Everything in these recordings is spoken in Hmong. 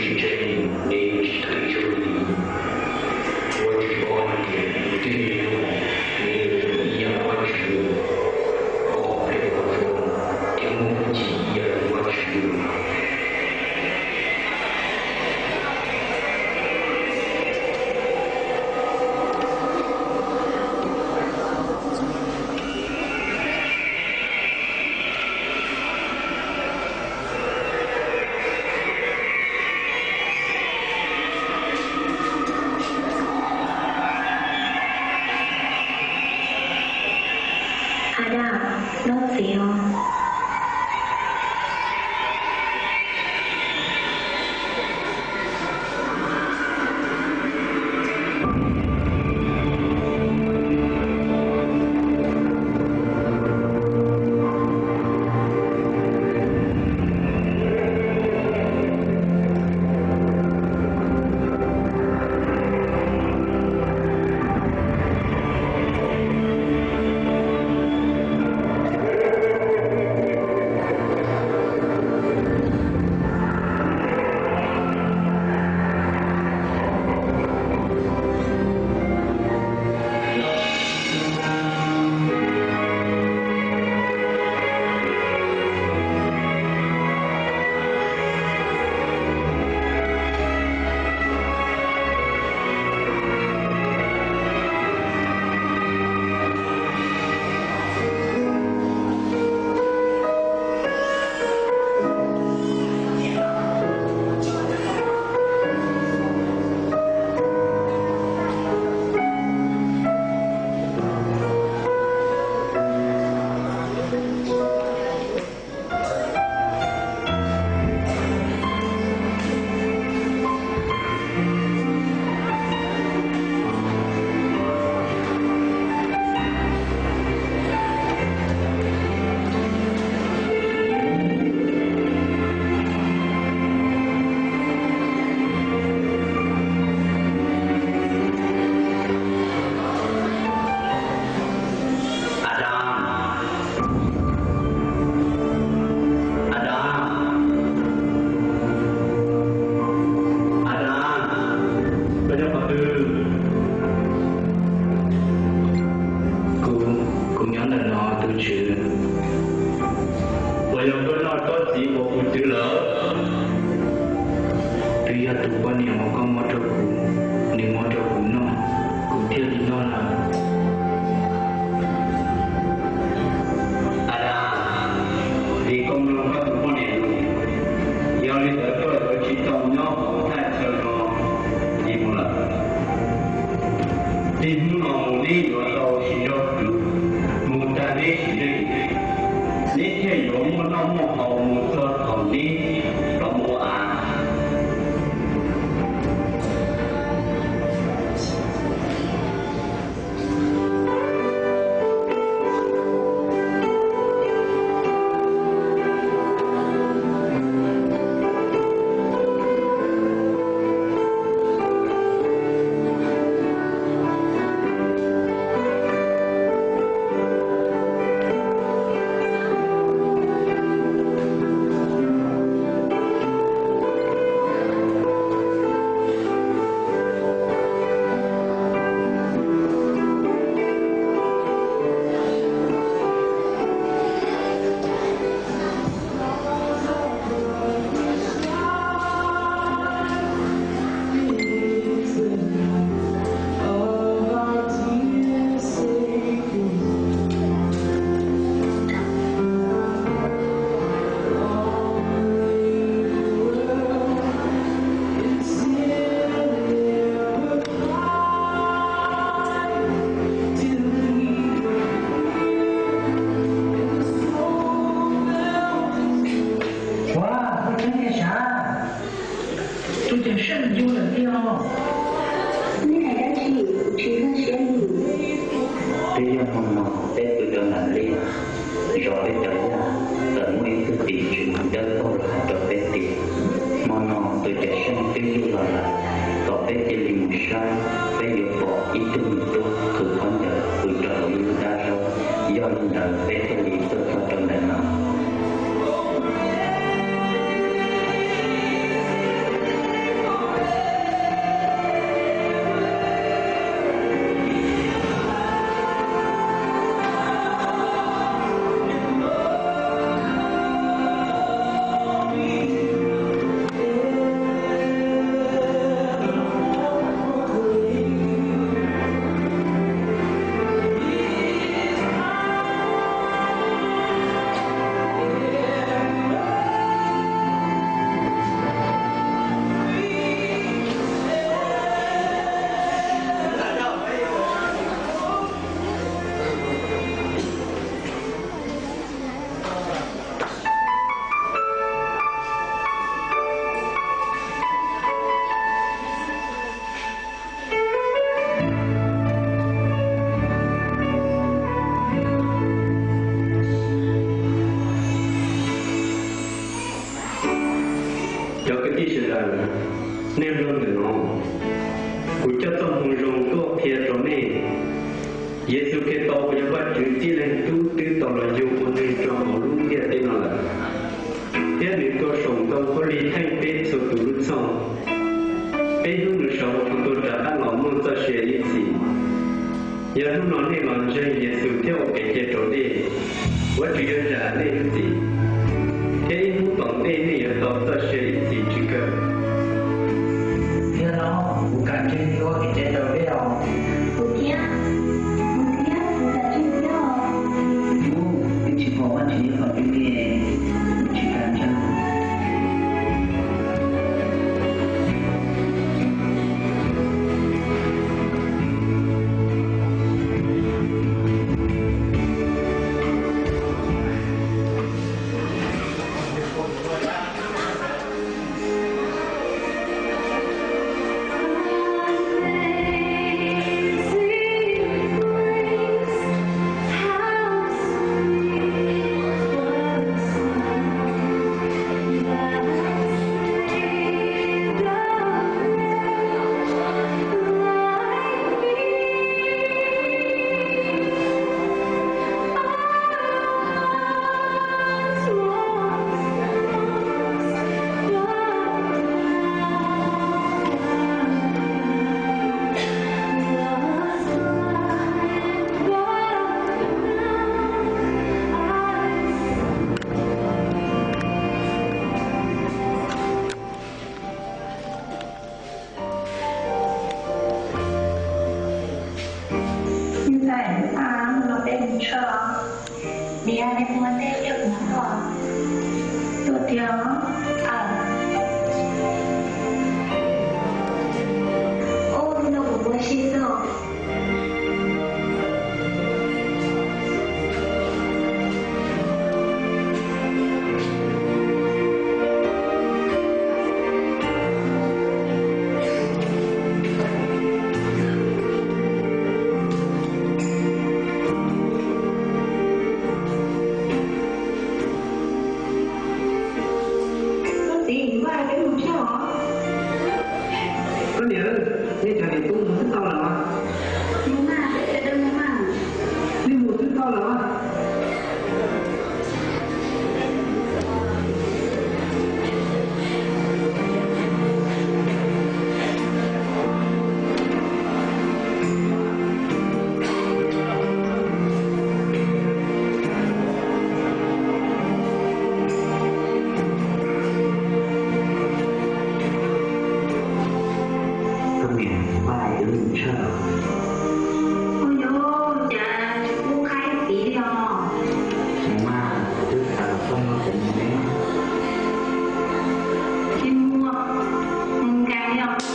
Tsis ntseeg, neb tsis thov ib zaug li. Vajtswv paub hais tias neb twb yog neb, neb yuav zoo ib yam Vajtswv. Koj hom phiaj kom zoo thiab muaj hwj chim ib yam li Vajtswv. Adas, noj txiv os. Adas, Adas, Adas, koj nyob qhov twg? Kuv, kuv nyob ntawm no tus tswv. Puas yog koj noj koj txiv quav puv twv lawm? Twb yog tus poj niam uas koj muab rau kuv, nws muab rau kuv noj, kuv thiaj li noj lawm. Adas, vim koj mloog koj tus poj niam lus, yog li ntawd koj yuav tsis tau nyob hauv thaj chaw no li mus lawm. Txij hnub no mus neb yuav tau sib nrog kwv mus tag neb sim neej, neb thiaj yuav muaj noj muaj haus mus txog thaum neb rov mus ua av. Ua, koj tseeb tiag sav, tus cawm seej yug lawm tiag os. Neb hais dab tsi kuv tsis nkag siab li. Twb yog hmo no peb pw rau nram liaj, zov peb cov yaj, txawm muaj ib tug tim tswv dawb paug los hais rau peb tias hmo no tus cawm seej twb yug los lawm, kom peb cia li mus saib, peb yuav pom ib tug me tub qhwv khaub ncaws pw rau hauv ib lub dab zaub. Yog li ntawd peb thiaj li tuaj txog rau ntawm no. Nej mloog ntawm no, kuv coj txoj moo zoo tuaj qhia rau nej. Yexus Khetos uas yog Vajtswv Txij Leej Tub twb tau los yug ua neeg rau hauv lub ntiaj teb no lawm, thiab nws tuaj saum ntoo khaub lig theej peb txhua tus lub txhoj. Peb hnub nws sawv hauv qhov tuag rov qab los muaj txoj sia ib txhis. Yog hnub no nej los ntseeg Yexus thiab ua kev cai raus dej, Vajtswv yuav zam nej lub txim, thiab ib hnub tom ntej nej yuav tau txoj sia ib txhis tsis kawg. Thiab no, kuv kam ntseeg thiab ua kev cai raus dej os. Kuv thiab, kuv thiab, kuv kam ntseeg thiab os. Kuv, kuv tsis pom Vajtswv nyob hauv twg li, kuv tsis kam ntseeg. Ntxhais, hnub no peb mus tshawj os. Niam, nej mus ua ntej, peb mus tuaj. Tuaj tiag os. Ub, hnub no kuv ua si xwb. Koj txiv, Vaj, peb mus tshawj os. Koj niam, nej cov niam tub mus twb tau lawm os. Mus mas, peb mus mas. Nej mus twb tau lawm os. Koj niam, Vaj twb mus tshawj. Ua yog cas tsis pub qhaib txiv li os? Mus mas, twb tham txog no ces mus ne. Tsis mus, mus nkees li os.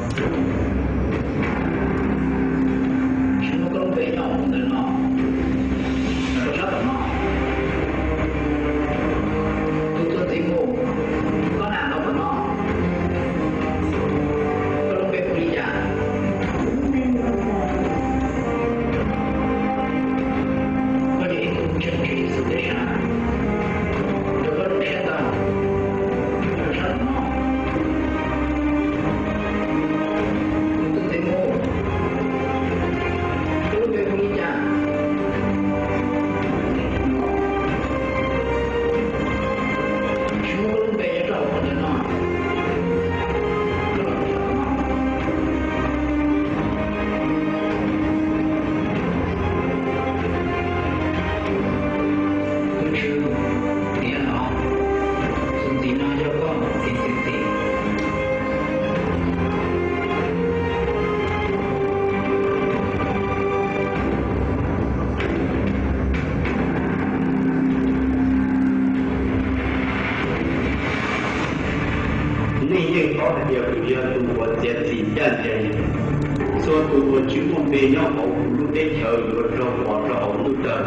Tsis muaj koj lub npe nyob hauv ntawm no, los rau sab tom no. Tus tuav ntxiv mus, koj na los tom no. Koj lub npe hu li cas? Koj yog ib tug ntseeg Tswv Yexus thiab sas? Rau koj lub npe sab tod, rau sab tom no. Tus tuav ntxiv mus, koj lub npe hu li cas? Tsis muaj koj lub npe nyob rau hauv qhov ntawm no. Tus Tswv, tiav no, tus ntxiv no yog koj, tiav tiav tiav. Nej yeej paub hais tias kuv yog tus uas txiav txim ncaj ncees. Txhua tus uas tsis muaj npe nyob hauv kuv lub teb chaws yuav raug pov rau hauv ntuj tawg.